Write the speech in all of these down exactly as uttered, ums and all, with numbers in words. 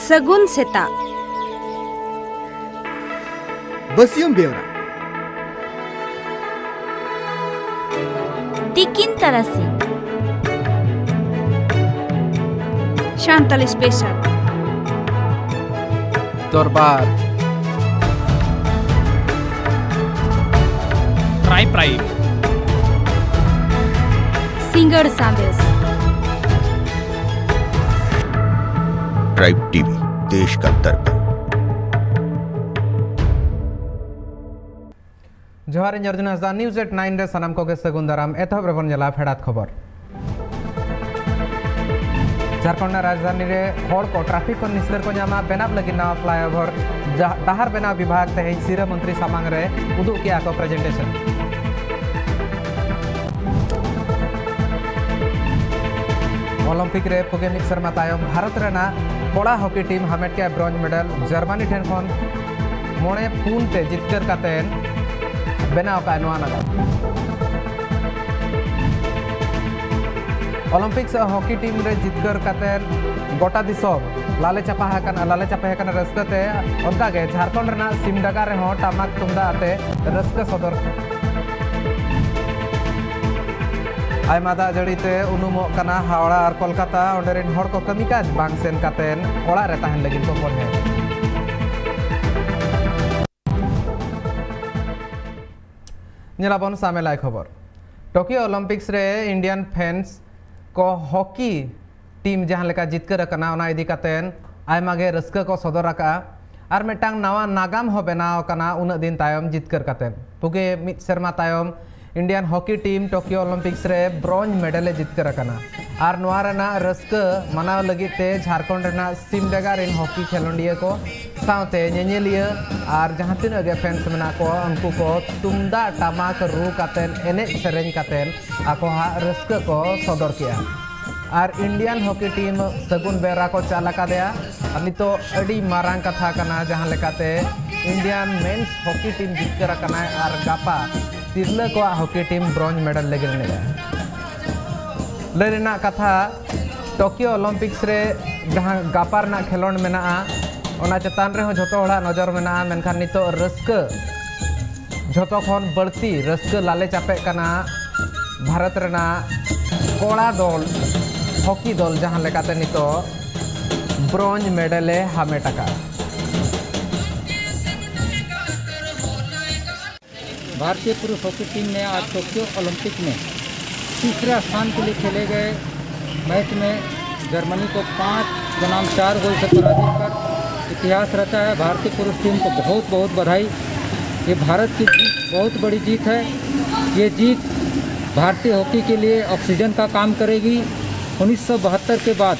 ᱥᱟᱹᱜᱩᱱ ᱥᱮᱛᱟᱜ᱾ ᱵᱟᱹᱥᱭᱟᱹᱢ ᱵᱮᱣᱨᱟ᱾ ᱛᱤᱠᱤᱱ ᱛᱟᱨᱟᱥᱤᱧ᱾ ᱥᱟᱱᱛᱟᱞᱤ ᱥᱯᱮᱥᱟᱞ᱾ ᱫᱚᱨᱵᱟᱨ᱾ Tribe tribe. ᱥᱤᱸᱜᱟᱹᱲ ᱥᱟᱸᱫᱮᱥ᱾ ᱴᱨᱟᱭᱤᱵᱽ ᱴᱤᱵᱷᱤ, ᱫᱮᱥ ᱠᱟ ᱫᱟᱨᱯᱚᱱ᱾ ᱡᱚᱦᱟᱨ, ᱤᱧ ᱚᱨᱡᱩᱱ ᱦᱟᱸᱥᱫᱟ, ᱱᱤᱭᱩᱡᱽ ᱮᱴ ᱱᱟᱭᱤᱱ ᱨᱮ ᱥᱟᱱᱟᱢ ᱠᱚᱜᱮ ᱥᱟᱹᱜᱩᱱ ᱫᱟᱨᱟᱢ᱾ ᱮᱛᱚᱦᱚᱵ ᱨᱮᱵᱚᱱ ᱧᱮᱞᱟ ᱯᱷᱮᱰᱟᱛ ᱠᱷᱚᱵᱚᱨ᱾ ᱡᱷᱟᱨᱠᱷᱚᱸᱰ ᱨᱮᱱᱟᱜ ᱨᱟᱡᱽᱫᱷᱟᱱᱤ ᱨᱮ ᱦᱚᱲ ᱠᱚ ᱴᱨᱟᱯᱷᱤᱠ ᱠᱷᱚᱱ ᱱᱤᱥᱛᱟᱹᱨ ᱠᱚ ᱧᱟᱢᱟ, ᱵᱮᱱᱟᱣ ᱞᱟᱹᱜᱤᱫ ᱱᱟᱣᱟ ᱯᱷᱞᱟᱭᱳᱵᱷᱟᱨ᱾ ᱡᱟ-, ᱰᱟᱦᱟᱨ ᱵᱮᱱᱟᱣ ᱵᱤᱵᱷᱟᱜᱽ ᱛᱮᱦᱮᱧ ᱥᱤᱨᱟᱹ ᱢᱚᱱᱛᱨᱤ ᱥᱟᱢᱟᱝ ᱨᱮ ᱩᱫᱩᱜ ᱠᱮᱜᱼᱟ ᱠᱚ ᱯᱨᱮᱡᱮᱱᱴᱮᱥᱚᱱ᱾ ᱚᱞᱤᱢᱯᱤᱠ ᱨᱮ ᱯᱩᱜᱮ ᱢᱤᱫ ᱥᱮᱨᱢᱟ ᱛᱟᱭᱚᱢ ᱵᱷᱟᱨᱚᱛ ᱨᱮᱱᱟᱜ ᱠᱚᱲᱟ ᱦᱚᱠᱤ ᱴᱤᱢ ᱦᱟᱢᱮᱴ ᱠᱮᱜᱼᱟ ᱵᱨᱚᱧᱡᱽ ᱢᱮᱰᱟᱞ᱾ ᱡᱟᱨᱢᱟᱱᱤ ᱴᱷᱮᱱ ᱠᱷᱚᱱ ᱢᱚᱬᱮ ᱯᱩᱱ ᱛᱮ ᱡᱤᱛᱠᱟᱹᱨ ᱠᱟᱛᱮ ᱵᱮᱱᱟᱣ ᱠᱟᱜᱼᱟ ᱱᱚᱣᱟ ᱱᱟᱜᱟᱢ᱾ ᱚᱞᱤᱢᱯᱤᱠ ᱥᱮ ᱦᱚᱠᱤ ᱴᱤᱢ ᱨᱮ ᱡᱤᱛᱠᱟᱹᱨ ᱠᱟᱛᱮ ᱜᱚᱴᱟ ᱫᱤᱥᱚᱢ ᱞᱟᱞᱮ ᱪᱟᱯᱟ ᱟᱠᱟᱱᱟ, ᱞᱟᱞᱮ ᱪᱟᱯᱮ ᱟᱠᱟᱱᱟ ᱨᱟᱹᱥᱠᱟᱹ ᱛᱮ᱾ ᱚᱱᱠᱟ ᱜᱮ ᱡᱷᱟᱨᱠᱷᱚᱸᱰ ᱨᱮᱱᱟᱜ ᱥᱤᱢᱰᱟᱸᱜᱟ ᱨᱮᱦᱚᱸ ᱴᱟᱢᱟᱠ ᱛᱩᱢᱫᱟᱜ ᱟᱛᱮ ᱨᱟᱹᱥᱠᱟᱹ ᱥᱚᱫᱚᱨ᱾ ᱟᱭᱢᱟ ᱫᱟᱜ ᱡᱟᱹᱲᱤ ᱛᱮ ᱩᱱᱩᱢᱚᱜ ᱠᱟᱱᱟ ᱦᱟᱣᱲᱟ ᱟᱨ ᱠᱳᱞᱠᱟᱛᱟ᱾ ᱚᱸᱰᱮ ᱨᱮᱱ ᱦᱚᱲ ᱠᱚ ᱠᱟᱹᱢᱤ ᱠᱟᱡᱽ ᱵᱟᱝ ᱥᱮᱱ ᱠᱟᱛᱮ ᱚᱲᱟᱜ ᱨᱮ ᱛᱟᱦᱮᱱ ᱞᱟᱹᱜᱤᱫ ᱠᱚ ᱠᱚᱲᱦᱮ᱾ ᱧᱮᱞᱟᱵᱚᱱ ᱥᱟᱢᱮᱞᱟᱭ ᱠᱷᱚᱵᱚᱨ᱾ ᱴᱳᱠᱤᱭᱳ ᱚᱞᱤᱢᱯᱤᱠᱥ ᱨᱮ ᱤᱱᱰᱤᱭᱟᱱ ᱯᱷᱮᱱᱥ ᱠᱚ ᱦᱚᱠᱤ ᱴᱤᱢ ᱡᱟᱦᱟᱸ ᱞᱮᱠᱟ ᱡᱤᱛᱠᱟᱹᱨ ᱟᱠᱟᱱᱟ, ᱚᱱᱟ ᱤᱫᱤ ᱠᱟᱛᱮ ᱟᱭᱢᱟ ᱜᱮ ᱨᱟᱹᱥᱠᱟᱹ ᱠᱚ ᱥᱚᱫᱚᱨ ᱟᱠᱟᱫᱼᱟ᱾ ᱟᱨ ᱢᱤᱫᱴᱟᱝ ᱱᱟᱣᱟ ᱱᱟᱜᱟᱢ ᱦᱚᱸ ᱵᱮᱱᱟᱣ ᱟᱠᱟᱱᱟ ᱩᱱᱟᱹᱜ ᱫᱤᱱ ᱛᱟᱭᱚᱢ ᱡᱤᱛᱠᱟᱹᱨ ᱠᱟᱛᱮ᱾ ᱯᱩᱜᱮ ᱢᱤᱫ ᱥᱮᱨᱢᱟ ᱛᱟᱭᱚᱢ Indian hockey team Tokyo Olympics ᱨᱮ ᱵᱨᱚᱧᱡᱽ ᱢᱮᱰᱮᱞ ᱮ ᱡᱤᱛᱠᱟᱹᱨ ᱟᱠᱟᱱᱟ᱾ ᱟᱨ ᱱᱚᱣᱟ ᱨᱮᱱᱟᱜ ᱨᱟᱹᱥᱠᱟᱹ ᱢᱟᱱᱟᱣ ᱞᱟᱹᱜᱤᱫ ᱛᱮ ᱡᱷᱟᱨᱠᱷᱚᱸᱰ ᱨᱮᱱᱟᱜ ᱥᱤᱢᱰᱮᱜᱟ ᱨᱮᱱ ᱦᱚᱠᱤ ᱠᱷᱮᱞᱳᱸᱰᱤᱭᱟᱹ ᱠᱚ ᱥᱟᱶᱛᱮ ᱧᱮᱧᱮᱞᱤᱭᱟᱹ ᱟᱨ ᱡᱟᱦᱟᱸ ᱛᱤᱱᱟᱹᱜ ᱜᱮ ᱯᱷᱮᱱᱥ ᱢᱮᱱᱟᱜ ᱠᱚᱣᱟ, ᱩᱱᱠᱩ ᱠᱚ ᱛᱩᱢᱫᱟᱜ ᱴᱟᱢᱟᱠ ᱨᱩ ᱠᱟᱛᱮ, ᱮᱱᱮᱡ ᱥᱮᱨᱮᱧ ᱠᱟᱛᱮ ᱟᱠᱚᱣᱟᱜ ᱨᱟᱹᱥᱠᱟᱹ ᱠᱚ ᱥᱚᱫᱚᱨ ᱠᱮᱜᱼᱟ᱾ ᱟᱨ ᱤᱱᱰᱤᱭᱟᱱ ᱦᱚᱠᱤ ᱴᱤᱢ ᱥᱟᱹᱜᱩᱱ ᱵᱮᱣᱨᱟ ᱠᱚ ᱪᱟᱞ ᱟᱠᱟᱫᱮᱭᱟ᱾ ᱟᱨ ᱱᱤᱛᱚᱜ ᱟᱹᱰᱤ ᱢᱟᱨᱟᱝ ᱠᱟᱛᱷᱟ ᱠᱟᱱᱟ, ᱡᱟᱦᱟᱸ ᱞᱮᱠᱟᱛᱮ ᱤᱱᱰᱤᱭᱟᱱ ᱢᱮᱱᱥ ᱦᱚᱠᱤ ᱴᱤᱢ ᱡᱤᱛᱠᱟᱹᱨ ᱟᱠᱟᱱᱟᱭ ᱟᱨ ᱜᱟᱯᱟ ᱛᱤᱨᱞᱟᱹ ᱠᱚᱣᱟᱜ ᱦᱚᱠᱤ ᱴᱤᱢ ᱵᱨᱚᱧᱡᱽ ᱢᱮᱰᱟᱞ ᱞᱟᱹᱜᱤᱫ ᱮᱱᱮᱡᱼᱟ᱾ ᱞᱟᱹᱭ ᱨᱮᱱᱟᱜ ᱠᱟᱛᱷᱟ, ᱴᱳᱠᱤᱭᱳ ᱚᱞᱤᱢᱯᱤᱠᱥ ᱨᱮ ᱡᱟᱦᱟᱸ ᱜᱟᱯᱟ ᱨᱮᱱᱟᱜ ᱠᱷᱮᱞᱳᱰ ᱢᱮᱱᱟᱜᱼᱟ, ᱚᱱᱟ ᱪᱮᱛᱟᱱ ᱨᱮᱦᱚᱸ ᱡᱷᱚᱛᱚ ᱦᱚᱲᱟᱜ ᱱᱚᱡᱚᱨ ᱢᱮᱱᱟᱜᱼᱟ᱾ ᱢᱮᱱᱠᱷᱟᱱ ᱱᱤᱛᱚᱜ ᱨᱟᱹᱥᱠᱟᱹ, ᱡᱷᱚᱛᱚ ᱠᱷᱚᱱ ᱵᱟᱹᱲᱛᱤ ᱨᱟᱹᱥᱠᱟᱹ ᱞᱟᱞᱮ ᱪᱟᱯᱮᱜ ᱠᱟᱱᱟ ᱵᱷᱟᱨᱚᱛ ᱨᱮᱱᱟᱜ ᱠᱚᱲᱟ ᱫᱚᱞ, ᱦᱚᱠᱤ ᱫᱚᱞ, ᱡᱟᱦᱟᱸ ᱞᱮᱠᱟᱛᱮ ᱱᱤᱛᱚᱜ ᱵᱨᱳᱧᱡᱽ ᱢᱮᱰᱮᱞ ᱮ ᱦᱟᱢᱮᱴ ᱟᱠᱟᱫᱼᱟ᱾ भारतीय पुरुष हॉकी टीम ने आज टोक्यो ओलंपिक में तीसरा स्थान के लिए खेले गए मैच में जर्मनी को पाँच बनाम चार गोल से पराजित कर इतिहास रचा है। भारतीय पुरुष टीम को बहुत बहुत बधाई। ये भारत की जीत, बहुत बड़ी जीत है। ये जीत भारतीय हॉकी के लिए ऑक्सीजन का काम करेगी। उन्नीस सौ बहत्तर के बाद,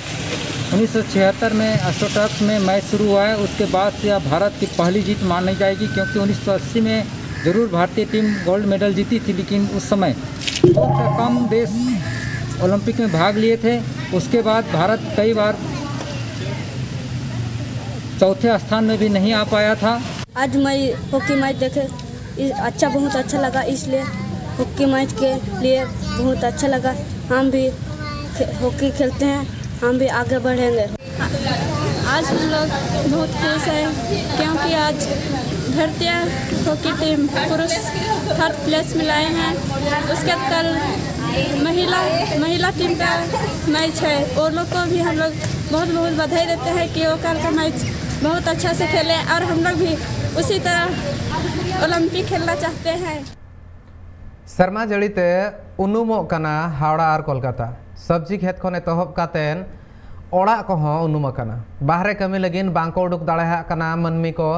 उन्नीस सौ छिहत्तर में एस्ट्रोटर्फ में मैच शुरू हुआ है, उसके बाद से यह भारत की पहली जीत मानी जाएगी, क्योंकि उन्नीस सौ अस्सी में जरूर भारतीय टीम गोल्ड मेडल जीती थी, लेकिन उस समय बहुत से कम देश ओलंपिक में भाग लिए थे। उसके बाद भारत कई बार चौथे स्थान में भी नहीं आ पाया था। आज मैं हॉकी मैच देखे, इ-, अच्छा, बहुत अच्छा लगा, इसलिए हॉकी मैच के लिए बहुत अच्छा लगा। हम भी खे-, हॉकी खेलते हैं, हम भी आगे बढ़ेंगे। आज हम लोग बहुत खुश हैं, क्योंकि आज भारतीय हॉकी टीम पुरुष थर्ड प्लेस में लाए हैं। उसके बाद कल महिला, महिला टीम का मैच है, वो लोग को भी हम लोग बहुत बहुत बधाई देते हैं कि वो कल का मैच बहुत अच्छा से खेले और हम लोग भी उसी तरह ओलंपिक खेलना चाहते हैं। ᱥᱮᱨᱢᱟ ᱡᱟᱹᱲᱤ ᱛᱮ ᱩᱱᱩᱢᱚᱜ ᱠᱟᱱᱟ ᱦᱟᱣᱲᱟ ᱟᱨ ᱠᱳᱞᱠᱟᱛᱟ᱾ ᱥᱚᱵᱽᱡᱤ ᱠᱷᱮᱛ ᱠᱷᱚᱱ ᱮᱛᱚᱦᱚᱵ ᱠᱟᱛᱮᱱ ᱚᱲᱟᱜ ᱠᱚᱦᱚᱸ ᱩᱱᱩᱢ ᱟᱠᱟᱱᱟ᱾ ᱵᱟᱦᱨᱮ ᱠᱟᱹᱢᱤ ᱞᱟᱹᱜᱤᱫ ᱵᱟᱝ ᱠᱚ ᱩᱰᱩᱠ ᱫᱟᱲᱮᱭᱟᱜ ᱠᱟᱱᱟ ᱢᱟᱹᱱᱢᱤ ᱠᱚ᱾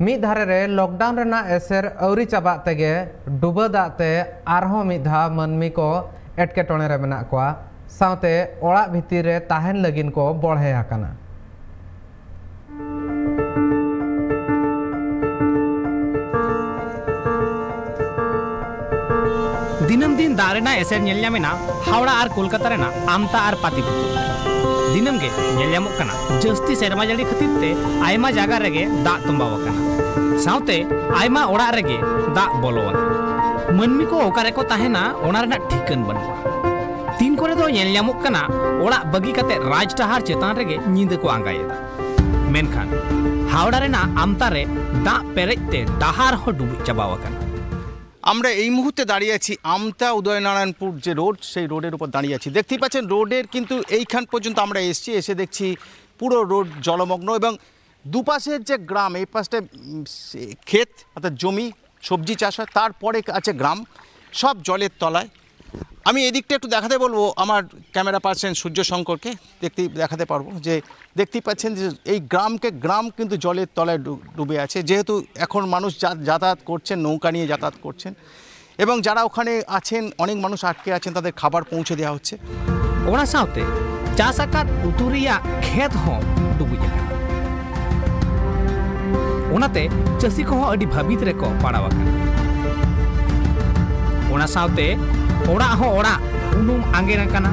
ᱢᱤᱫ ᱫᱷᱟᱨᱮ ᱨᱮ ᱞᱚᱠᱰᱟᱣᱩᱱ ᱨᱮᱱᱟᱜ ᱮᱥᱮᱨ ᱟᱹᱣᱨᱤ ᱪᱟᱵᱟᱜ ᱛᱮᱜᱮ ᱰᱩᱵᱟᱹ ᱫᱟᱜ ᱛᱮ ᱟᱨᱦᱚᱸ ᱢᱤᱫ ᱫᱷᱟᱣ ᱢᱟᱹᱱᱢᱤ ᱠᱚ ᱮᱴᱠᱮᱴᱚᱬᱮ ᱨᱮ ᱢᱮᱱᱟᱜ ᱠᱚᱣᱟ᱾ ᱥᱟᱶᱛᱮ ᱚᱲᱟᱜ ᱵᱷᱤᱛᱤᱨ ᱨᱮ ᱛᱟᱦᱮᱱ ᱞᱟᱹᱜᱤᱫ ᱠᱚ ᱵᱚᱲᱦᱮ ᱟᱠᱟᱱᱟ᱾ ᱫᱤᱱᱟᱹᱢ ᱫᱤᱱ ᱫᱟᱜ ᱨᱮᱱᱟᱜ ᱮᱥᱮᱨ ᱧᱮᱞ ᱧᱟᱢᱮᱱᱟ ᱦᱟᱣᱲᱟ ᱟᱨ ᱠᱳᱞᱠᱟᱛᱟ ᱨᱮᱱᱟᱜ ᱟᱢᱛᱟ ᱟᱨ ᱯᱟᱛᱤᱯᱩᱛᱩ᱾ ᱫᱤᱱᱟᱹᱢ ᱜᱮ ᱧᱮᱞ ᱧᱟᱢᱚᱜ ᱠᱟᱱᱟ ᱡᱟᱹᱥᱛᱤ ᱥᱮᱨᱢᱟ ᱡᱟᱹᱲᱤ ᱠᱷᱟᱹᱛᱤᱨ ᱛᱮ ᱟᱭᱢᱟ ᱡᱟᱭᱜᱟ ᱨᱮᱜᱮ ᱫᱟᱜ ᱛᱚᱸᱵᱟᱣ ᱟᱠᱟᱱᱟ᱾ ᱥᱟᱶᱛᱮ ᱟᱭᱢᱟ ᱚᱲᱟᱜ ᱨᱮᱜᱮ ᱫᱟᱜ ᱵᱚᱞᱚ ᱟᱠᱟᱱᱟ᱾ ᱢᱟᱹᱱᱢᱤ ᱠᱚ ᱚᱠᱟ ᱨᱮᱠᱚ ᱛᱟᱦᱮᱱᱟ, ᱚᱱᱟ ᱨᱮᱱᱟᱜ ᱴᱷᱤᱠᱟᱹᱱ ᱵᱟᱹᱱᱩᱜᱼᱟ᱾ ᱛᱤᱱ ᱠᱚᱨᱮ ᱫᱚ ᱧᱮᱞ ᱧᱟᱢᱚᱜ ᱠᱟᱱᱟ, ᱚᱲᱟᱜ ᱵᱟᱹᱜᱤ ᱠᱟᱛᱮ ᱨᱟᱡᱽ ᱰᱟᱦᱟᱨ ᱪᱮᱛᱟᱱ ᱨᱮᱜᱮ ᱧᱤᱫᱟᱹ ᱠᱚ ᱟᱸᱜᱟᱭᱮᱫᱟ᱾ ᱢᱮᱱᱠᱷᱟᱱ ᱦᱟᱣᱲᱟ ᱨᱮᱱᱟᱜ ᱟᱢᱛᱟ ᱨᱮ ᱫᱟᱜ ᱯᱮᱨᱮᱡ ᱛᱮ ᱰᱟᱦᱟᱨ ᱦᱚᱸ ᱰᱩᱵᱩᱡ ᱪᱟᱵᱟᱣ ᱟᱠᱟᱱᱟ᱾ আমরা এই মুহূর্তে দাঁড়িয়ে আছি আমতা উদয়নারায়ণপুর যে রোড, সেই রোডের উপর দাঁড়িয়ে আছি। দেখতেই পাচ্ছেন, রোডের কিন্তু এইখান পর্যন্ত আমরা এসছি, এসে দেখছি পুরো রোড জলমগ্ন এবং দুপাশের যে গ্রাম, এই পাশটা উম, সে- ক্ষেত, অর্থাৎ জমি, সবজি চাষ হয়, তারপরে আছে গ্রাম, সব জলের তলায়। আমি এদিকটা একটু দেখাতে বলবো আমার ক্যামেরা পার্সন সূর্য শঙ্করকে, দেখতেই দেখাতে পারবো যে দেখতেই পাচ্ছেন যে এই গ্রামকে গ্রাম কিন্তু জলের তলায় ডু- ডুবে আছে। যেহেতু এখন মানুষ যা- যাতায়াত করছেন, নৌকা নিয়ে যাতায়াত করছেন, এবং যারা ওখানে আছেন, অনেক মানুষ আটকে আছেন, তাদের খাবার পৌঁছে দেওয়া হচ্ছে। ᱚᱱᱟ ᱥᱟᱶᱛᱮ ᱪᱟᱥ ᱟᱠᱟᱫ ᱩᱛᱩ ᱨᱮᱭᱟᱜ ᱠᱷᱮᱛ ᱦᱚᱸ ᱰᱩᱵᱩᱡ ᱟᱠᱟᱱᱟ᱾ ᱚᱱᱟᱛᱮ ᱪᱟᱹᱥᱤ ᱠᱚᱦᱚᱸ ᱟᱹᱰᱤ ᱵᱷᱟᱹᱵᱤᱛ ᱨᱮᱠᱚ ᱯᱟᱲᱟᱣ ᱟᱠᱟᱱᱟ᱾ ᱚᱱᱟ ᱥᱟᱶᱛᱮ ᱚᱲᱟᱜ ᱦᱚᱸ ᱚᱲᱟᱜ ᱩᱱᱩᱢ ᱟᱸᱜᱮᱱ ᱟᱠᱟᱱᱟ᱾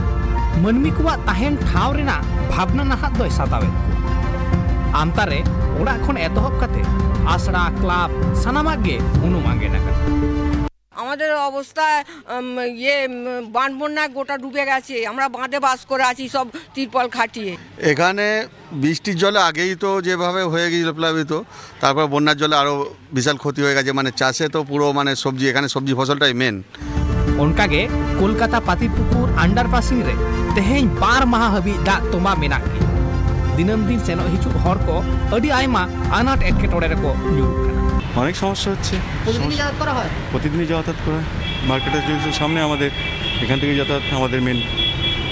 ᱢᱟᱹᱱᱢᱤ ᱠᱚᱣᱟᱜ ᱛᱟᱦᱮᱱ ᱴᱷᱟᱶ ᱨᱮᱱᱟᱜ ᱵᱷᱟᱵᱽᱱᱟ ᱱᱟᱦᱟᱜ ᱫᱚᱭ ᱥᱟᱛᱟᱣᱮᱫ ᱠᱚᱣᱟ᱾ ᱟᱢᱛᱟ ᱨᱮ ᱚᱲᱟᱜ ᱠᱷᱚᱱ ᱮᱛᱚᱦᱚᱵ ᱠᱟᱛᱮ ᱟᱥᱲᱟ, ᱠᱞᱟᱵᱽ, ᱥᱟᱱᱟᱢᱟᱜ ᱜᱮ ᱩᱱᱩᱢ ᱟᱸᱜᱮᱱ ᱟᱠᱟᱱᱟ᱾ আমাদের অবস্থা উম, ইয়ে উম, বান বন্যায় গোটা ডুবে গেছে। আমরা বাঁধে বাস করে আছি সব তিরপল খাটিয়ে। এখানে বৃষ্টির জলে আগেই তো যেভাবে হয়ে গিয়েছিল প্লাবিত, তারপর বন্যার জলে আরও বিশাল ক্ষতি হয়ে গেছে। মানে চাষে তো পুরো মানে সবজি, এখানে সবজি ফসলটাই মেন। ᱚᱱᱠᱟᱜᱮ ᱠᱳᱞᱠᱟᱛᱟ ᱯᱟᱛᱤᱯᱩᱠᱩᱨ ᱟᱱᱰᱟᱨ ᱯᱟᱥᱤᱝ ᱨᱮ ᱛᱮᱦᱮᱧ ᱵᱟᱨ ᱢᱟᱦᱟ ᱦᱟᱹᱵᱤᱡ ᱫᱟᱜ ᱛᱚᱸᱵᱟ ᱢᱮᱱᱟᱜ ᱜᱮᱭᱟ᱾ ᱫᱤᱱᱟᱹᱢ ᱫᱤᱱ ᱥᱮᱱᱚᱜ ᱦᱤᱡᱩᱜ ᱦᱚᱲ ᱠᱚ ᱟᱹᱰᱤ ᱟᱭᱢᱟ ᱟᱱᱟᱴ ᱮᱴᱠᱮᱴᱚᱬᱮ ᱨᱮᱠᱚ ᱧᱩᱨᱩᱜ ᱠᱟᱱᱟ᱾ অনেক সমস্যা হচ্ছে। প্রতিদিনই যাতায়াত করা হয়? প্রতিদিনই যাতায়াত করা হয়। মার্কেটের যে সামনে আমাদের, এখান থেকে যাতায়াত আমাদের মেন।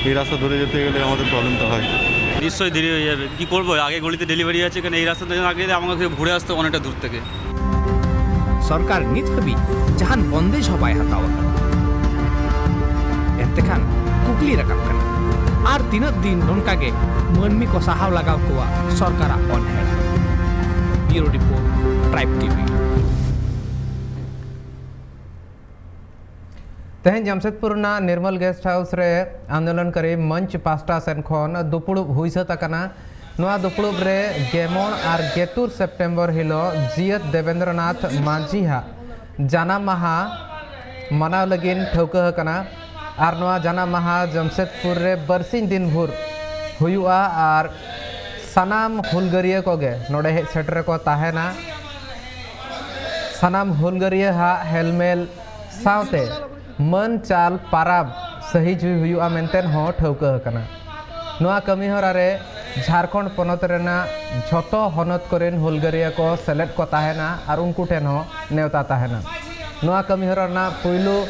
এই রাস্তা ধরে যেতে গেলে আমাদের প্রবলেমটা হয়। নিশ্চয়ই দেরি হয়ে যাবে। কি করবো, আগে গলিতে ডেলিভারি আছে, এখানে এই রাস্তা দিয়ে না গেলে আমাকে ঘুরে আসতে অনেকটা দূর থেকে। ᱥᱚᱨᱠᱟᱨ ᱱᱤᱛ ᱦᱟᱹᱵᱤᱡ ᱡᱟᱦᱟᱱ ᱵᱚᱱᱫᱮᱡ ᱦᱚᱸ ᱵᱟᱭ ᱦᱟᱛᱟᱣ ᱟᱠᱟᱫᱟ᱾ ᱮᱱᱛᱮ ᱠᱷᱟᱱ ᱠᱩᱠᱞᱤ ᱨᱟᱠᱟᱵ ᱠᱟᱱᱟ, ᱟᱨ ᱛᱤᱱᱟᱹᱜ ᱫᱤᱱ ᱱᱚᱝᱠᱟ ᱜᱮ ᱢᱟᱹᱱᱢᱤ ᱠᱚ ᱥᱟᱦᱟᱣ ᱞᱟᱜᱟᱣ ᱠᱚᱣᱟ ᱥᱚᱨᱠᱟᱨᱟᱜ ᱚᱱᱦᱮᱲᱟ? ᱵᱤᱭᱩᱨᱳ ᱨᱤᱯᱳᱨᱴ, ᱴᱨᱟᱭᱤᱵᱽ ᱴᱤᱵᱷᱤ᱾ ᱛᱮᱦᱮᱧ ᱡᱟᱢᱥᱮᱫᱽᱯᱩᱨ ᱨᱮᱱᱟᱜ ᱱᱤᱨᱢᱚᱞ ᱜᱮᱥᱴ ᱦᱟᱣᱩᱥ ᱨᱮ ᱟᱱᱫᱳᱞᱚᱱᱠᱟᱨᱤ ᱢᱚᱧᱪ ᱯᱟᱥᱴᱟ ᱥᱮᱱ ᱠᱷᱚᱱ ᱫᱩᱯᱲᱩᱵ ᱦᱩᱭ ᱥᱟᱹᱛ ᱟᱠᱟᱱᱟ᱾ ᱱᱚᱣᱟ ᱫᱩᱯᱲᱩᱵ ᱨᱮ ᱜᱮᱢᱚᱬ ᱟᱨ ᱜᱮᱛᱩᱨ ᱥᱮᱯᱴᱮᱢᱵᱚᱨ ᱦᱤᱞᱳᱜ ᱡᱤᱭᱟᱹᱛ ᱫᱮᱵᱮᱱᱫᱨᱚᱱᱟᱛᱷ ᱢᱟᱹᱡᱷᱤᱭᱟᱜ ᱡᱟᱱᱟᱢ ᱢᱟᱦᱟ ᱢᱟᱱᱟᱣ ᱞᱟᱹᱜᱤᱫ ᱴᱷᱟᱹᱣᱠᱟᱹ ᱟᱠᱟᱱᱟ᱾ ᱟᱨ ᱱᱚᱣᱟ ᱡᱟᱱᱟᱢ ᱢᱟᱦᱟ ᱡᱟᱢᱥᱮᱫᱽᱯᱩᱨ ᱨᱮ ᱵᱟᱨᱥᱤᱧ ᱫᱤᱱ ᱵᱷᱳᱨ ᱦᱩᱭᱩᱜᱼᱟ ᱟᱨ ᱥᱟᱱᱟᱢ ᱦᱩᱞᱜᱟᱹᱨᱤᱭᱟᱹ ᱠᱚᱜᱮ ᱱᱚᱰᱮ ᱦᱮᱡ ᱥᱮᱴᱮᱨ ᱨᱮᱠᱚ ᱛᱟᱦᱮᱱᱟ᱾ ᱥᱟᱱᱟᱢ ᱦᱩᱞᱜᱟᱹᱨᱤᱭᱟᱹ ᱦᱟᱜ ᱦᱮᱞᱢᱮᱞ ᱥᱟᱶᱛᱮ ᱢᱟᱹᱱ ᱪᱟᱞ ᱯᱟᱨᱟᱵᱽ ᱥᱟᱹᱦᱤᱡ ᱦᱩᱭᱩᱜᱼᱟ ᱢᱮᱱᱛᱮ ᱦᱚᱸ ᱴᱷᱟᱹᱣᱠᱟᱹ ᱟᱠᱟᱱᱟ᱾ ᱱᱚᱣᱟ ᱠᱟᱹᱢᱤᱦᱚᱨᱟ ᱨᱮ ᱡᱷᱟᱲᱠᱷᱚᱸᱰ ᱯᱚᱱᱚᱛ ᱨᱮᱱᱟᱜ ᱡᱷᱚᱛᱚ ᱦᱚᱱᱚᱛ ᱠᱚᱨᱮᱱ ᱦᱩᱞᱜᱟᱹᱨᱤᱭᱟᱹ ᱠᱚ ᱥᱮᱞᱮᱫ ᱠᱚ ᱛᱟᱦᱮᱱᱟ ᱟᱨ ᱩᱱᱠᱩ ᱴᱷᱮᱱ ᱦᱚᱸ ᱱᱮᱣᱛᱟ ᱛᱟᱦᱮᱱᱟ᱾ ᱱᱚᱣᱟ ᱠᱟᱹᱢᱤᱦᱚᱨᱟ ᱨᱮᱱᱟᱜ ᱯᱩᱭᱞᱩ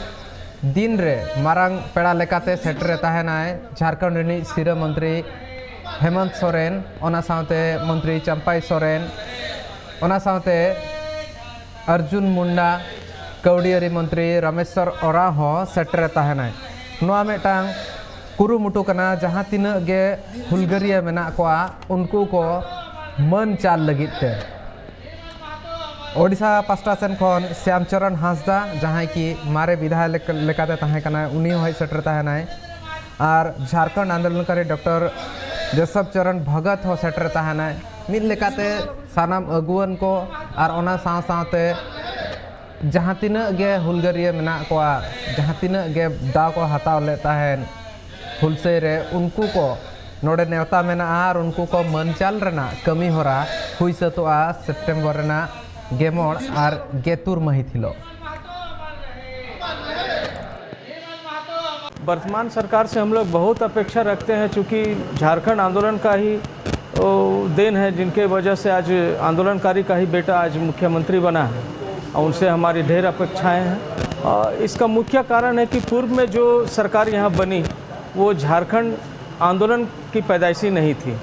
ᱫᱤᱱ ᱨᱮ ᱢᱟᱨᱟᱝ ᱯᱮᱲᱟ ᱞᱮᱠᱟᱛᱮ ᱥᱮᱴᱮᱨ ᱛᱟᱦᱮᱱᱟᱭ ᱡᱷᱟᱲᱠᱷᱚᱸᱰ ᱨᱤᱱᱤᱡ ᱥᱤᱨᱟᱹ ᱢᱚᱱᱛᱨᱤ ᱦᱮᱢᱚᱱᱛ ᱥᱚᱨᱮᱱ, ᱚᱱᱟ ᱥᱟᱶᱛᱮ ᱢᱚᱱᱛᱨᱤ ᱪᱟᱢᱯᱟᱭ ᱥᱚᱨᱮᱱ, ᱚᱱᱟ ᱥᱟᱶᱛᱮ ᱚᱨᱡᱩᱱ ᱢᱩᱱᱰᱟ, ᱠᱟᱹᱣᱰᱤᱭᱟᱹᱨᱤ ᱢᱚᱱᱛᱨᱤ ᱨᱟᱢᱮᱥᱣᱚᱨ ᱳᱨᱟᱸᱣ ᱦᱚᱸ ᱥᱮᱴᱮᱨ ᱛᱟᱦᱮᱱᱟᱭ᱾ ᱱᱚᱣᱟ ᱢᱤᱫᱴᱟᱝ ᱠᱩᱨᱩᱢᱩᱴᱩ ᱠᱟᱱᱟ, ᱡᱟᱦᱟᱸ ᱛᱤᱱᱟᱹᱜ ᱜᱮ ᱦᱩᱞᱜᱟᱹᱨᱤᱭᱟᱹ ᱢᱮᱱᱟᱜ ᱠᱚᱣᱟ ᱩᱱᱠᱩ ᱠᱚ ᱢᱟᱹᱱ ᱪᱟᱞ ᱞᱟᱹᱜᱤᱫ ᱛᱮ᱾ ᱳᱰᱤᱥᱟ ᱯᱟᱥᱴᱟ ᱥᱮᱱ ᱠᱷᱚᱱ ᱥᱭᱟᱢ ᱪᱚᱨᱚᱱ ᱦᱟᱸᱥᱫᱟ, ᱡᱟᱦᱟᱸᱭ ᱠᱤ ᱢᱟᱨᱮ ᱵᱤᱫᱷᱟᱭᱚᱠ ᱞᱮᱠᱟᱛᱮ ᱛᱟᱦᱮᱸ ᱠᱟᱱᱟᱭ, ᱩᱱᱤ ᱦᱚᱸ ᱦᱮᱡ ᱥᱮᱴᱮᱨ ᱛᱟᱦᱮᱱᱟᱭ᱾ ᱟᱨ ᱡᱷᱟᱲᱠᱷᱚᱸᱰ ᱟᱱᱫᱳᱞᱚᱱᱠᱟᱨᱤ ᱰᱚᱠᱴᱚᱨ ᱡᱮᱥᱚᱵ ᱪᱚᱨᱚᱱ ᱵᱷᱚᱜᱚᱛ ᱦᱚᱸ ᱥᱮᱴᱮᱨ ᱛᱟᱦᱮᱱᱟᱭ᱾ ᱢᱤᱫ ᱞᱮᱠᱟᱛᱮ ᱥᱟᱱᱟᱢ ᱟᱹᱜᱩᱣᱟᱹᱱ ᱠᱚ ᱟᱨ ᱚᱱᱟ ᱥᱟᱶ ᱥᱟᱶᱛᱮ ᱡᱟᱦᱟᱸ ᱛᱤᱱᱟᱹᱜ ᱜᱮ ᱦᱩᱞᱜᱟᱹᱨᱤᱭᱟᱹ ᱢᱮᱱᱟᱜ ᱠᱚᱣᱟ, ᱡᱟᱦᱟᱸ ᱛᱤᱱᱟᱹᱜ ᱜᱮ ᱫᱟᱣ ᱠᱚ ᱦᱟᱛᱟᱣ ᱞᱮᱫ ᱛᱟᱦᱮᱸᱫ ᱦᱩᱞᱥᱟᱹᱭ ᱨᱮ, ᱩᱱᱠᱩ ᱠᱚ ᱱᱚᱰᱮ ᱱᱮᱣᱛᱟ ᱢᱮᱱᱟᱜᱼᱟ ᱟᱨ ᱩᱱᱠᱩ ᱠᱚ ᱢᱟᱹᱱ ᱪᱟᱞ ᱨᱮᱱᱟᱜ ᱠᱟᱹᱢᱤ ᱦᱚᱨᱟ ᱦᱩᱭ ᱥᱟᱹᱛᱚᱜᱼᱟ ᱥᱮᱯᱴᱮᱢᱵᱚᱨ ᱨᱮᱱᱟᱜ ᱜᱮᱢᱚᱬ ᱟᱨ ᱜᱮᱛᱩᱨ ᱢᱟᱹᱦᱤᱛ ᱦᱤᱞᱳᱜ᱾ वर्तमान सरकार से हम लोग बहुत अपेक्षा रखते हैं, चूँकि झारखंड आंदोलन का ही, ओ, देन है, जिनके वजह से आज आंदोलनकारी का ही बेटा आज मुख्यमंत्री बना है और उनसे हमारी ढेर अपेक्षाएं हैं। और इसका मुख्य कारण है कि पूर्व में जो सरकार यहाँ बनी, वो झारखंड आंदोलन की पैदाइशी नहीं थी,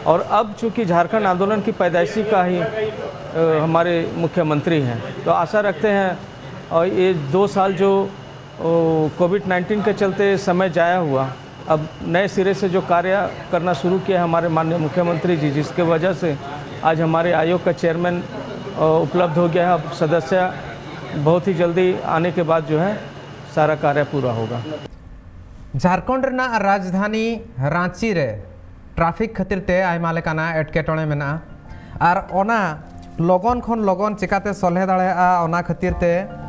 और अब चूँकि झारखंड आंदोलन की पैदाइशी का ही, अ, हमारे मुख्यमंत्री हैं, तो आशा रखते हैं और ये दो साल जो, ओ, कोविड नाइंटीन के चलते समय जाया हुआ, अब नए सिरे से जो कार्य करना शुरू किया है हमारे माननीय मुख्यमंत्री जी, जिसके वजह से आज हमारे आयोग का चेयरमैन, अ, उपलब्ध हो गया है। अब सदस्य बहुत ही जल्दी आने के बाद जो है सारा कार्य पूरा होगा। ᱡᱷᱟᱲᱠᱷᱚᱸᱰ ᱨᱮᱱᱟᱜ ᱨᱟᱡᱽᱫᱷᱟᱱᱤ ᱨᱟᱸᱪᱤ ᱨᱮ ᱴᱨᱟᱯᱷᱤᱠ ᱠᱷᱟᱹᱛᱤᱨ ᱛᱮ ᱟᱭᱢᱟ ᱞᱮᱠᱟᱱᱟᱜ ᱮᱴᱠᱮᱴᱚᱬᱮ ᱢᱮᱱᱟᱜᱼᱟ, ᱟᱨ ᱚᱱᱟ ᱞᱚᱜᱚᱱ ᱠᱷᱚᱱ ᱞᱚᱜᱚᱱ ᱪᱮᱠᱟᱛᱮ ᱥᱚᱞᱦᱮ ᱫᱟᱲᱮᱭᱟᱜᱼᱟ, ᱚᱱᱟ ᱠᱷᱟᱹᱛᱤᱨ ᱛᱮ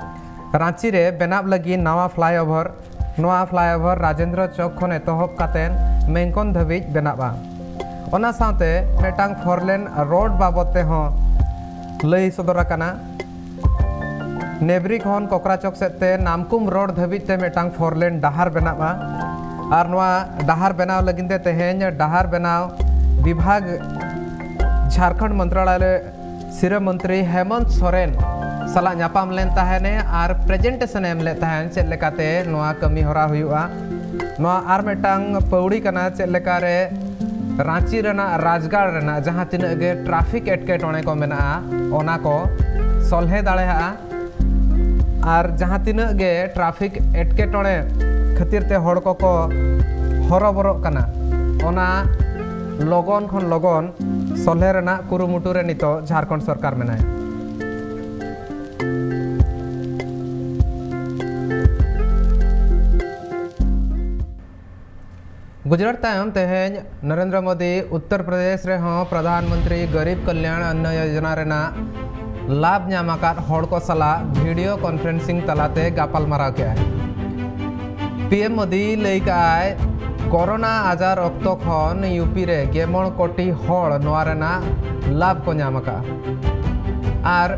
ᱨᱟᱸᱪᱤ ᱨᱮ ᱵᱮᱱᱟᱣ ᱞᱟᱹᱜᱤᱫ ᱱᱟᱣᱟ ᱯᱷᱞᱟᱭᱳᱵᱷᱟᱨ ᱱᱚᱣᱟ ᱯᱷᱞᱟᱭᱳᱵᱷᱟᱨ ᱨᱟᱡᱮᱱᱫᱨᱚ ᱪᱚᱠ ᱠᱷᱚᱱ ᱮᱛᱚᱦᱚᱵ ᱠᱟᱛᱮ ᱢᱮᱝᱠᱚᱱ ᱫᱷᱟᱹᱵᱤᱡ ᱵᱮᱱᱟᱜᱼᱟ᱾ ᱚᱱᱟ ᱥᱟᱶᱛᱮ ᱢᱤᱫᱴᱟᱝ ᱯᱷᱳᱨ ᱞᱮᱱ ᱨᱳᱰ ᱵᱟᱵᱚᱫ ᱛᱮᱦᱚᱸ ᱞᱟᱹᱭ ᱥᱚᱫᱚᱨ ᱟᱠᱟᱱᱟ᱾ ᱱᱮᱵᱽᱨᱤ ᱠᱷᱚᱱ ᱠᱚᱠᱨᱟ ᱪᱚᱠ ᱥᱮᱫ ᱛᱮ ᱱᱟᱢᱠᱩᱢ ᱨᱳᱰ ᱫᱷᱟᱹᱵᱤᱡ ᱛᱮ ᱢᱤᱫᱴᱟᱝ ᱯᱷᱳᱨ ᱞᱮᱱ ᱰᱟᱦᱟᱨ ᱵᱮᱱᱟᱜᱼᱟ᱾ ᱟᱨ ᱱᱚᱣᱟ ᱰᱟᱦᱟᱨ ᱵᱮᱱᱟᱣ ᱞᱟᱹᱜᱤᱫ ᱛᱮ ᱛᱮᱦᱮᱧ ᱰᱟᱦᱟᱨ ᱵᱮᱱᱟᱣ ᱵᱤᱵᱷᱟᱜᱽ ᱡᱷᱟᱲᱠᱷᱚᱸᱰ ᱢᱚᱱᱛᱨᱟᱞᱚᱭ ᱥᱤᱨᱟᱹ ᱢᱚᱱᱛᱨᱤ ᱦᱮᱢᱚᱱᱛ ᱥᱚᱨᱮᱱ ᱥᱟᱞᱟᱜ ᱧᱟᱯᱟᱢ ᱞᱮᱱ ᱛᱟᱦᱮᱱᱮ ᱟᱨ ᱯᱨᱮᱡᱮᱱᱴᱮᱥᱚᱱ ᱮ ᱮᱢ ᱞᱮᱫ ᱛᱟᱦᱮᱱ ᱪᱮᱫ ᱞᱮᱠᱟᱛᱮ ᱱᱚᱣᱟ ᱠᱟᱹᱢᱤ ᱦᱚᱨᱟ ᱦᱩᱭᱩᱜᱼᱟ᱾ ᱱᱚᱣᱟ ᱟᱨ ᱢᱤᱫᱴᱟᱝ ᱯᱟᱹᱣᱲᱤ ᱠᱟᱱᱟ ᱪᱮᱫ ᱞᱮᱠᱟᱨᱮ ᱨᱟᱸᱪᱤ ᱨᱮᱱᱟᱜ ᱨᱟᱡᱽᱜᱟᱲ ᱨᱮᱱᱟᱜ ᱡᱟᱦᱟᱸ ᱛᱤᱱᱟᱹᱜ ᱜᱮ ᱴᱨᱟᱯᱷᱤᱠ ᱮᱴᱠᱮᱴᱚᱬᱮ ᱠᱚ ᱢᱮᱱᱟᱜᱼᱟ, ᱚᱱᱟ ᱠᱚ ᱥᱚᱞᱦᱮ ᱫᱟᱲᱮᱭᱟᱜᱼᱟ᱾ ᱟᱨ ᱡᱟᱦᱟᱸ ᱛᱤᱱᱟᱹᱜ ᱜᱮ ᱴᱨᱟᱯᱷᱤᱠ ᱮᱴᱠᱮᱴᱚᱬᱮ ᱠᱷᱟᱹᱛᱤᱨ ᱛᱮ ᱦᱚᱲ ᱠᱚᱠᱚ ᱦᱚᱨᱚᱵᱚᱨᱚᱜ ᱠᱟᱱᱟ, ᱚᱱᱟ ᱞᱚᱜᱚᱱ ᱠᱷᱚᱱ ᱞᱚᱜᱚᱱ ᱥᱚᱞᱦᱮ ᱨᱮᱱᱟᱜ ᱠᱩᱨᱩᱢᱩᱴᱩ ᱨᱮ ᱱᱤᱛᱚᱜ ᱡᱷᱟᱲᱠᱷᱚᱸᱰ ᱥᱚᱨᱠᱟᱨ ᱢᱮᱱᱟᱭᱟ᱾ ᱜᱩᱡᱽᱨᱟᱴ ᱛᱟᱭᱚᱢ ᱛᱮᱦᱮᱧ ᱱᱚᱨᱮᱱᱫᱨᱚ ᱢᱳᱫᱤ ᱩᱛᱛᱚᱨ ᱯᱨᱚᱫᱮᱥ ᱨᱮᱦᱚᱸ ᱯᱨᱚᱫᱷᱟᱱ ᱢᱚᱱᱛᱨᱤ ᱜᱚᱨᱤᱵᱽ ᱠᱚᱞᱭᱟᱬ ᱚᱱᱱᱚ ᱭᱳᱡᱚᱱᱟ ᱨᱮᱱᱟᱜ ᱞᱟᱵᱷ ᱧᱟᱢ ᱟᱠᱟᱫ ᱦᱚᱲ ᱠᱚ ᱥᱟᱞᱟᱜ ᱵᱷᱤᱰᱤᱭᱳ ᱠᱚᱱᱯᱷᱟᱨᱮᱱᱥᱤᱝ ᱛᱟᱞᱟᱛᱮ ᱜᱟᱯᱟᱞ ᱢᱟᱨᱟᱣ ᱠᱮᱫᱼᱟᱭ᱾ ᱯᱤ ᱮᱢ ᱢᱳᱫᱤ ᱞᱟᱹᱭ ᱠᱟᱜᱼᱟᱭ, ᱠᱳᱨᱳᱱᱟ ᱟᱡᱟᱨ ᱚᱠᱛᱚ ᱠᱷᱚᱱ ᱭᱩ ᱯᱤ ᱨᱮ ᱜᱮᱞ ᱢᱚᱬᱮ ᱠᱳᱴᱤ ᱦᱚᱲ ᱱᱚᱣᱟ ᱨᱮᱱᱟᱜ ᱞᱟᱵᱷ ᱠᱚ ᱧᱟᱢ ᱟᱠᱟᱫᱼᱟ᱾ ᱟᱨ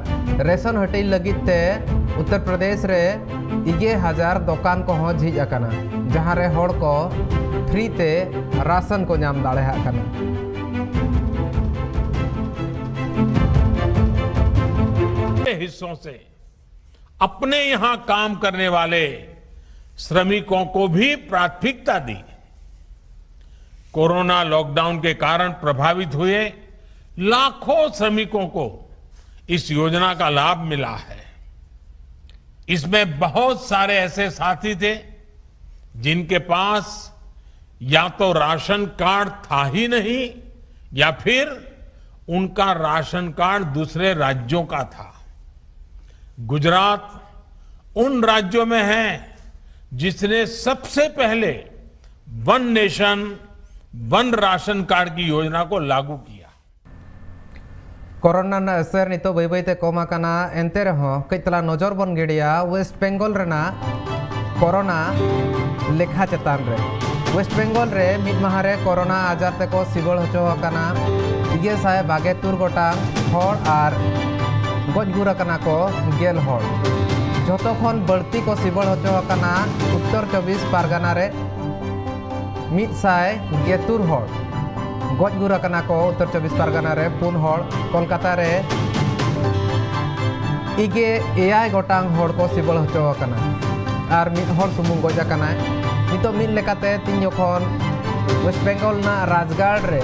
ᱨᱮᱥᱚᱱ ᱦᱟᱹᱴᱤᱧ ᱞᱟᱹᱜᱤᱫ ᱛᱮ ᱩᱛᱛᱚᱨ ᱯᱨᱚᱫᱮᱥ ᱨᱮ ᱤᱜᱮ ᱦᱟᱡᱟᱨ ᱫᱚᱠᱟᱱ ᱠᱚᱦᱚᱸ ᱡᱷᱤᱡ ᱟᱠᱟᱱᱟ, ᱡᱟᱦᱟᱸ ᱨᱮ ᱦᱚᱲ ᱠᱚ ᱯᱷᱨᱤ ᱛᱮ ᱨᱟᱥᱚᱱ ᱠᱚ ᱧᱟᱢ ᱫᱟᱲᱮᱭᱟᱜ ᱠᱟᱱᱟ᱾ हिस्सों से अपने यहां काम करने वाले श्रमिकों को भी प्राथमिकता दी। कोरोना लॉकडाउन के कारण प्रभावित हुए लाखों श्रमिकों को इस योजना का लाभ मिला है। इसमें बहुत सारे ऐसे साथी थे जिनके पास या तो राशन कार्ड था ही नहीं या फिर उनका राशन कार्ड दूसरे राज्यों का था। गुजरात उन राज्यों में है जिसने सबसे पहले one nation one ration card की योजना को लागू किया। ᱠᱳᱨᱳᱱᱟ ᱨᱮᱱᱟᱜ ᱮᱥᱮᱨ ᱱᱤᱛᱚᱜ ᱵᱟᱹᱭ ᱵᱟᱹᱭ ᱛᱮ ᱠᱚᱢ ᱟᱠᱟᱱᱟ, ᱮᱱᱛᱮ ᱨᱮᱦᱚᱸ ᱠᱟᱹᱡ ᱛᱟᱞᱟᱝ ᱱᱚᱡᱚᱨ ᱵᱚᱱ ᱜᱤᱰᱤᱭᱟ ᱳᱭᱮᱥᱴ ᱵᱮᱝᱜᱚᱞ ᱨᱮᱱᱟᱜ ᱠᱚᱨᱳᱱᱟ ᱞᱮᱠᱷᱟ ᱪᱮᱛᱟᱱ ᱨᱮ᱾ ᱳᱭᱮᱥᱴ ᱵᱮᱝᱜᱚᱞ ᱨᱮ ᱢᱤᱫ ᱢᱟᱦᱟ ᱨᱮ ᱠᱚᱨᱳᱱᱟ ᱟᱡᱟᱨ ᱛᱮᱠᱚ ᱥᱤᱵᱚᱲ ᱦᱚᱪᱚ ᱟᱠᱟᱱᱟ ᱤᱜᱮ ᱥᱟᱭ ᱵᱟᱜᱮ ᱛᱩᱨ ᱜᱚᱴᱟᱝ ᱦᱚᱲ ᱟᱨ ᱜᱚᱡ ᱜᱩᱨ ᱟᱠᱟᱱᱟ ᱠᱚ ᱜᱮᱞ ᱦᱚᱲ᱾ ᱡᱷᱚᱛᱚ ᱠᱷᱚᱱ ᱵᱟᱹᱲᱛᱤ ᱠᱚ ᱥᱤᱵᱚᱲ ᱦᱚᱪᱚ ᱟᱠᱟᱱᱟ ᱩᱛᱛᱚᱨ ᱪᱚᱵᱵᱤᱥ ᱯᱟᱨᱜᱟᱱᱟ ᱨᱮ ᱢᱤᱫ ᱥᱟᱭ ᱜᱮᱛᱩᱨ ᱦᱚᱲ᱾ ᱜᱚᱡ ᱜᱩᱨ ᱟᱠᱟᱱᱟ ᱠᱚ ᱩᱛᱛᱚᱨ ᱪᱚᱵᱵᱤᱥ ᱯᱟᱨᱜᱟᱱᱟ ᱨᱮ ᱯᱩᱱ ᱦᱚᱲ, ᱠᱳᱞᱠᱟᱛᱟ ᱨᱮ ᱤᱜᱮ ᱮᱭᱟᱭ ᱜᱚᱴᱟᱝ ᱦᱚᱲ ᱠᱚ ᱥᱤᱵᱚᱲ ᱦᱚᱪᱚ ᱟᱠᱟᱱᱟ ᱟᱨ ᱢᱤᱫ ᱦᱚᱲ ᱥᱩᱢᱩᱝ ᱜᱚᱡ ᱟᱠᱟᱱᱟᱭ᱾ ᱱᱤᱛᱚᱜ ᱢᱤᱫ ᱞᱮᱠᱟᱛᱮ ᱛᱤᱧ ᱡᱚᱠᱷᱚᱱ ᱳᱭᱮᱥᱴ ᱵᱮᱝᱜᱚᱞ ᱨᱮᱱᱟᱜ ᱨᱟᱡᱽᱜᱟᱲ ᱨᱮ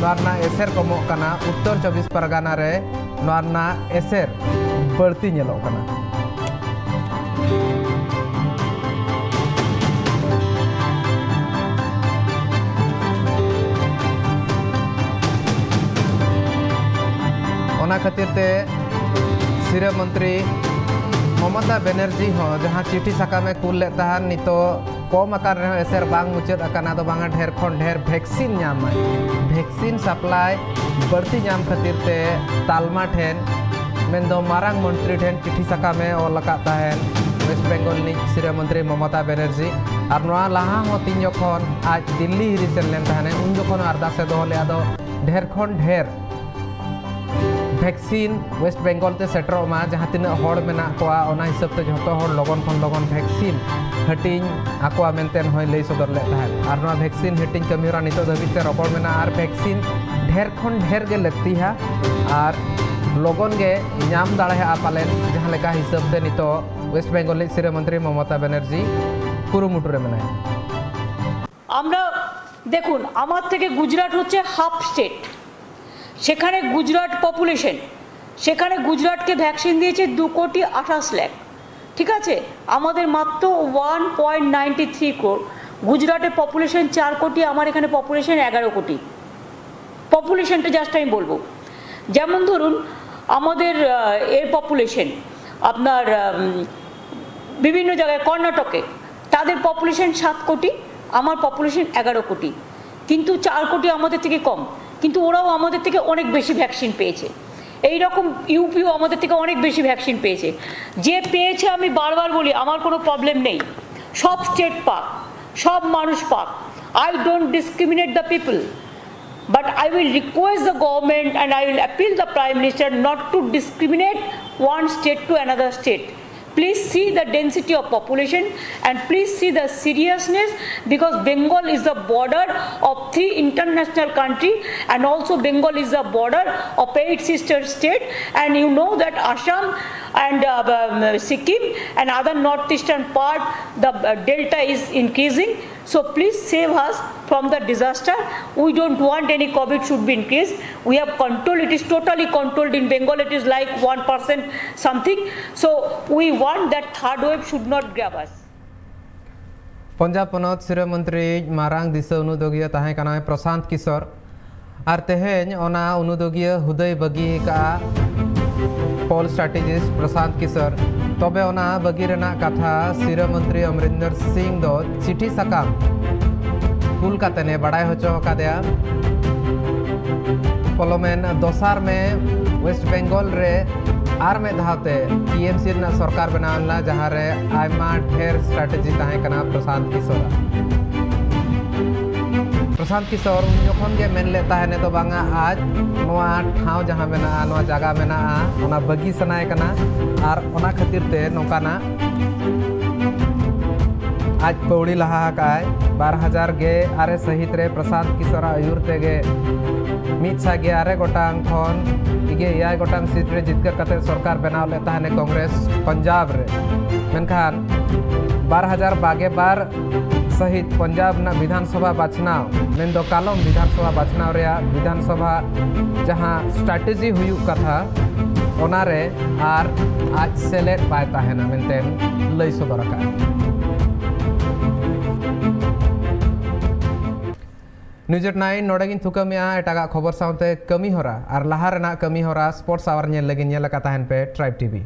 ᱱᱚᱣᱟ ᱨᱮᱱᱟᱜ ᱮᱥᱮᱨ ᱠᱚᱢᱚᱜ ᱠᱟᱱᱟ, ᱩᱛᱛᱚᱨ ᱪᱚᱵᱵᱤᱥ ᱯᱟᱨᱜᱟᱱᱟ ᱨᱮ ᱱᱚᱣᱟ ᱨᱮᱱᱟᱜ ᱮᱥᱮᱨ ᱵᱟᱹᱲᱛᱤ ᱧᱮᱞᱚᱜ ᱠᱟᱱᱟ᱾ ᱚᱱᱟ ᱠᱷᱟᱹᱛᱤᱨ ᱛᱮ ᱥᱤᱨᱟᱹ ᱢᱚᱱᱛᱨᱤ ᱢᱚᱢᱚᱛᱟ ᱵᱮᱱᱟᱨᱡᱤ ᱦᱚᱸ ᱡᱟᱦᱟᱸ ᱪᱤᱴᱷᱤ ᱥᱟᱠᱟᱢᱮ ᱠᱩᱞ ᱞᱮᱫ ᱛᱟᱦᱮᱸᱱ, ᱱᱤᱛᱚᱜ ᱠᱚᱢ ᱟᱠᱟᱱ ᱨᱮᱦᱚᱸ ᱮᱥᱮᱨ ᱵᱟᱝ ᱢᱩᱪᱟᱹᱫ ᱟᱠᱟᱱᱟ, ᱫᱚ ᱵᱟᱝᱟ ᱰᱷᱮᱨ ᱠᱷᱚᱱ ᱰᱷᱮᱨ ᱵᱷᱮᱠᱥᱤᱱ ᱧᱟᱢ ᱢᱟᱭ᱾ ᱵᱷᱮᱠᱥᱤᱱ ᱥᱟᱯᱞᱟᱭ ᱵᱟᱹᱲᱛᱤ ᱧᱟᱢ ᱠᱷᱟᱹᱛᱤᱨ ᱛᱮ ᱛᱟᱞᱢᱟ ᱴᱷᱮᱱ, ᱢᱮᱱᱫᱚ ᱢᱟᱨᱟᱝ ᱢᱚᱱᱛᱨᱤ ᱴᱷᱮᱱ ᱪᱤᱴᱷᱤ ᱥᱟᱠᱟᱢᱮ ᱚᱞ ᱟᱠᱟᱫ ᱛᱟᱦᱮᱸᱱ ᱳᱭᱮᱥᱴ ᱵᱮᱝᱜᱚᱞ ᱨᱤᱱᱤᱡ ᱥᱤᱨᱟᱹ ᱢᱚᱱᱛᱨᱤ ᱢᱚᱢᱚᱛᱟ ᱵᱮᱱᱟᱨᱡᱤ᱾ ᱟᱨ ᱱᱚᱣᱟ ᱞᱟᱦᱟ ᱦᱚᱸ ᱛᱤᱧ ᱡᱚᱠᱷᱚᱱ ᱟᱡ ᱫᱤᱞᱞᱤ ᱦᱤᱨᱤ ᱥᱮᱱ ᱞᱮᱱ ᱛᱟᱦᱮᱸᱱᱮ, ᱩᱱ ᱡᱚᱠᱷᱚᱱ ᱦᱚᱸ ᱟᱨᱫᱟᱥᱮ ᱫᱚᱦᱚ ᱞᱮᱫᱼᱟ ᱫᱚ ᱰᱷᱮᱨ ᱠᱷᱚᱱ ᱰᱷᱮᱨ ᱵᱷᱮᱠᱥᱤᱱ ᱳᱭᱮᱥᱴ ᱵᱮᱝᱜᱚᱞ ᱛᱮ ᱥᱮᱴᱮᱨᱚᱜ ᱢᱟ, ᱡᱟᱦᱟᱸ ᱛᱤᱱᱟᱹᱜ ᱦᱚᱲ ᱢᱮᱱᱟᱜ ᱠᱚᱣᱟ ᱚᱱᱟ ᱦᱤᱥᱟᱹᱵ ᱛᱮ ᱡᱷᱚᱛᱚ ᱦᱚᱲ ᱞᱚᱜᱚᱱ ᱠᱷᱚᱱ ᱞᱚᱜᱚᱱ ᱵᱷᱮᱠᱥᱤᱱ ᱦᱟᱹᱴᱤᱧ ᱟᱠᱚᱣᱟ ᱢᱮᱱᱛᱮ ᱦᱚᱸᱭ ᱞᱟᱹᱭ ᱥᱚᱫᱚᱨ ᱞᱮᱫ ᱛᱟᱦᱮᱸᱫ᱾ ᱟᱨ ᱱᱚᱣᱟ ᱵᱷᱮᱠᱥᱤᱱ ᱦᱟᱹᱴᱤᱧ ᱠᱟᱹᱢᱤᱦᱚᱨᱟ ᱱᱤᱛᱚᱜ ᱫᱷᱟᱹᱵᱤᱡ ᱛᱮ ᱨᱚᱯᱚᱲ ᱢᱮᱱᱟᱜᱼᱟ ᱟᱨ ᱵᱷᱮᱠᱥᱤᱱ ᱰᱷᱮᱨ ᱠᱷᱚᱱ ᱰᱷᱮᱨ ᱜᱮ ᱞᱟᱹᱠᱛᱤᱭᱟ ᱟᱨ ᱞᱚᱜᱚᱱ ᱜᱮ ᱧᱟᱢ ᱫᱟᱲᱮᱭᱟᱜᱼᱟ ᱯᱟᱞᱮᱱ, ᱡᱟᱦᱟᱸ ᱞᱮᱠᱟ ᱦᱤᱥᱟᱹᱵ ᱛᱮ ᱱᱤᱛᱚᱜ ᱳᱭᱮᱥᱴ ᱵᱮᱝᱜᱚᱞ ᱨᱤᱱᱤᱡ ᱥᱤᱨᱟᱹ ᱢᱚᱱᱛᱨᱤ ᱢᱚᱢᱚᱛᱟ ᱵᱮᱱᱟᱨᱡᱤ ᱠᱩᱨᱩᱢᱩᱴᱩ ᱨᱮ ᱢᱮᱱᱟᱭᱟ᱾ আমরা দেখুন, আমার থেকে গুজরাট হচ্ছে হাফ স্টেট, সেখানে গুজরাট পপুলেশন, সেখানে গুজরাটকে ভ্যাকসিন দিয়েছে দু কোটি আঠাশ লাখ, ঠিক আছে? আমাদের মাত্র one point ninety three crore. গুজরাটের পপুলেশন চার কোটি, আমার এখানে পপুলেশন এগারো কোটি। পপুলেশনটা জাস্ট আমি বলবো, যেমন ধরুন আমাদের আহ, এর পপুলেশন আপনার আহ, উম, বিভিন্ন জায়গায় কর্ণাটকে তাদের পপুলেশন সাত কোটি, আমার পপুলেশন এগারো কোটি, কিন্তু চার কোটি আমাদের থেকে কম, কিন্তু ওরাও আমাদের থেকে অনেক বেশি ভ্যাকসিন পেয়েছে। এই রকম ইউপিও আমাদের থেকে অনেক বেশি ভ্যাকসিন পেয়েছে। যে পেয়েছে, আমি বারবার বলি, আমার কোনো প্রবলেম নেই, সব স্টেট পাক, সব মানুষ পাক। I don't discriminate the people, but I will request the government and I will appeal the Prime Minister not to discriminate one state to another state. Please see the density of population and please see the seriousness, because Bengal is the border of three international country and also Bengal is the border of eight sister state, and you know that Assam and uh, um, Sikkim and other northeastern part, the uh, delta is increasing. So please save us from the disaster. We don't want any COVID should be increased. We have control. It is totally controlled in Bengal. It is like one percent something. So we want that third wave should not grab us. Punjab ᱯᱚᱱᱚᱛ ᱥᱤᱨᱟᱹ ᱢᱚᱱᱛᱨᱤ ᱢᱟᱨᱟᱝ ᱫᱤᱥᱟᱹ ᱩᱱᱩᱫᱩᱜᱤᱭᱟᱹ ᱛᱟᱦᱮᱸ ᱠᱟᱱᱟᱭ ᱯᱨᱚᱥᱟᱱᱛ ᱠᱤᱥᱳᱨ᱾ ᱟᱨ ᱛᱮᱦᱮᱧ ᱚᱱᱟ ᱩᱱᱩᱫᱩᱜᱤᱭᱟᱹ ᱦᱩᱫᱟᱹᱭ ᱵᱟᱹᱜᱤ ᱟᱠᱟᱫᱼᱟ ᱯᱚᱞ ᱥᱴᱨᱟᱴᱮᱡᱤᱥᱴ ᱯᱨᱚᱥᱟᱱᱛ ᱠᱤᱥᱳᱨ᱾ ᱛᱚᱵᱮ ᱚᱱᱟ ᱵᱟᱹᱜᱤ ᱨᱮᱱᱟᱜ ᱠᱟᱛᱷᱟ ᱥᱤᱨᱟᱹ ᱢᱚᱱᱛᱨᱤ ᱚᱢᱨᱤᱱᱫᱚᱨ ᱥᱤᱝ ᱫᱚ ᱪᱤᱴᱷᱤ ᱥᱟᱠᱟᱢ ᱠᱩᱞ ᱠᱟᱛᱮᱱᱮ ᱵᱟᱲᱟᱭ ᱦᱚᱪᱚ ᱟᱠᱟᱫᱮᱭᱟ᱾ ᱯᱚᱞᱚᱢᱮᱱ ᱫᱚᱥᱟᱨ ᱢᱮ ᱳᱭᱮᱥᱴ ᱵᱮᱝᱜᱚᱞ ᱨᱮ ᱟᱨ ᱢᱤᱫ ᱫᱷᱟᱣ ᱛᱮ ᱴᱤ ᱮᱢ ᱥᱤ ᱨᱮᱱᱟᱜ ᱥᱚᱨᱠᱟᱨ ᱵᱮᱱᱟᱣ ᱞᱮᱱᱟ, ᱡᱟᱦᱟᱸ ᱨᱮ ᱟᱭᱢᱟ ᱰᱷᱮᱨ ᱥᱴᱨᱟᱴᱮᱡᱤ ᱛᱟᱦᱮᱸ ᱠᱟᱱᱟ ᱯᱨᱚᱥᱟᱱᱛ ᱠᱤᱥᱳᱨᱟᱜ᱾ ᱯᱨᱚᱥᱟᱱᱛ ᱠᱤᱥᱳᱨ ᱩᱱ ᱡᱚᱠᱷᱚᱱ ᱜᱮ ᱢᱮᱱ ᱞᱮᱫ ᱛᱟᱦᱮᱱᱮ ᱫᱚ ᱵᱟᱝᱟ, ᱟᱡ ᱱᱚᱣᱟ ᱴᱷᱟᱶ ᱡᱟᱦᱟᱸ ᱢᱮᱱᱟᱜᱼᱟ, ᱱᱚᱣᱟ ᱡᱟᱭᱜᱟ ᱢᱮᱱᱟᱜᱼᱟ, ᱚᱱᱟ ᱵᱟᱹᱜᱤ ᱥᱟᱱᱟᱭᱮ ᱠᱟᱱᱟ ᱟᱨ ᱚᱱᱟ ᱠᱷᱟᱹᱛᱤᱨ ᱛᱮ ᱱᱚᱝᱠᱟᱱᱟᱜ ᱟᱡ ᱯᱟᱹᱣᱲᱤ ᱞᱟᱦᱟ ᱟᱠᱟᱫᱼᱟᱭ᱾ ᱵᱟᱨ ᱦᱟᱡᱟᱨ ᱜᱮ ᱟᱨᱮ ᱥᱟᱹᱦᱤᱛ ᱨᱮ ᱯᱨᱚᱥᱟᱱᱛ ᱠᱤᱥᱳᱨᱟᱜ ᱟᱹᱭᱩᱨ ᱛᱮᱜᱮ ᱢᱤᱫ ᱥᱟᱭ ᱜᱮ ᱟᱨᱮ ᱜᱚᱴᱟᱝ ᱠᱷᱚᱱ ᱜᱮ ᱮᱭᱟᱭ ᱜᱚᱴᱟᱝ ᱥᱤᱴ ᱨᱮ ᱡᱤᱛᱠᱟᱹᱨ ᱠᱟᱛᱮ ᱥᱚᱨᱠᱟᱨ ᱵᱮᱱᱟᱣ ᱞᱮᱫ ᱛᱟᱦᱮᱱᱮ ᱠᱚᱝᱜᱨᱮᱥ ᱯᱚᱧᱡᱟᱵᱽ ᱨᱮ᱾ ᱢᱮᱱᱠᱷᱟᱱ ᱵᱟᱨ ᱦᱟᱡᱟᱨ ᱵᱟᱜᱮ ᱵᱟᱨ ᱥᱟᱹᱦᱤᱛ ᱯᱚᱧᱡᱟᱵᱽ ᱨᱮᱱᱟᱜ ᱵᱤᱫᱷᱟᱱ ᱥᱚᱵᱷᱟ ᱵᱟᱪᱷᱱᱟᱣ, ᱢᱮᱱᱫᱚ ᱠᱟᱞᱚᱢ ᱵᱤᱫᱷᱟᱱ ᱥᱚᱵᱷᱟ ᱵᱟᱪᱷᱱᱟᱣ ᱨᱮᱭᱟᱜ ᱵᱤᱫᱷᱟᱱ ᱥᱚᱵᱷᱟ ᱡᱟᱦᱟᱸ ᱥᱴᱨᱟᱴᱮᱡᱤ ᱦᱩᱭᱩᱜ ᱠᱟᱛᱷᱟ, ᱚᱱᱟᱨᱮ ᱟᱨ ᱟᱡ ᱥᱮᱞᱮᱫ ᱵᱟᱭ ᱛᱟᱦᱮᱱᱟ ᱢᱮᱱᱛᱮ ᱞᱟᱹᱭ ᱥᱚᱫᱚᱨ ᱟᱠᱟᱫᱼᱟ᱾ ᱱᱤᱭᱩᱡ ᱮᱴ ᱱᱟᱭᱤᱱ ᱱᱚᱰᱮ ᱜᱤᱧ ᱛᱷᱩᱠᱟᱹᱢᱮᱜᱼᱟ᱾ ᱮᱴᱟᱜᱟᱜ ᱠᱷᱚᱵᱚᱨ ᱥᱟᱶᱛᱮ ᱠᱟᱹᱢᱤ ᱦᱚᱨᱟ ᱟᱨ ᱞᱟᱦᱟ ᱨᱮᱱᱟᱜ ᱠᱟᱹᱢᱤ ᱦᱚᱨᱟ ᱥᱯᱳᱨᱴᱥ ᱟᱣᱟᱨ ᱧᱮᱞ ᱞᱟᱹᱜᱤᱫ ᱧᱮᱞ ᱟᱠᱟ ᱛᱟᱦᱮᱱ ᱯᱮ ᱴᱨᱟᱭᱤᱵᱽ ᱴᱤᱵᱷᱤ᱾